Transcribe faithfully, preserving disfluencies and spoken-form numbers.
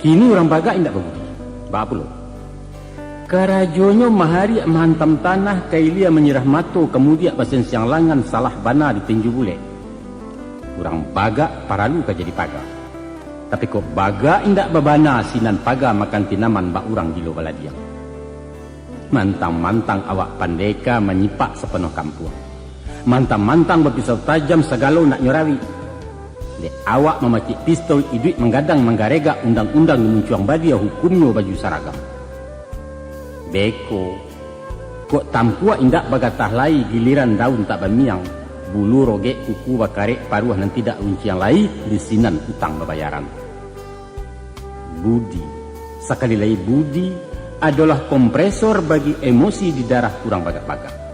Kini urang bagak indak babudi. Baa pulo? Karajonyo mahariak mahantam tanah, ka ilia manyirah mato, ka mudiak basensiang langan, salah bana ditinju bulek. Urang bagak paralu ka jadi paga. Tapi kok bagak indak babana, sinan paga makan tinaman bak urang gilo baladiang. Mantang-mantang awak pandeka manyipak sapanuah kampuang. Mantang-mantang bapisau tajam sagalo nak nyo rawik. Dek awak mamacik pistol iduik manggadang manggaregak undang-undang muncuang badia hukumnyo baju saragam. Beko, kok tampuak indak bagatah lai giliran daun tak bamiang, bulu rogek kuku bakarek paruah nan tidak runciang lai di sinan utang babayaran. Budi, sakali lai budi, adolah kompresor bagi emosi di darah urang bagak-bagak.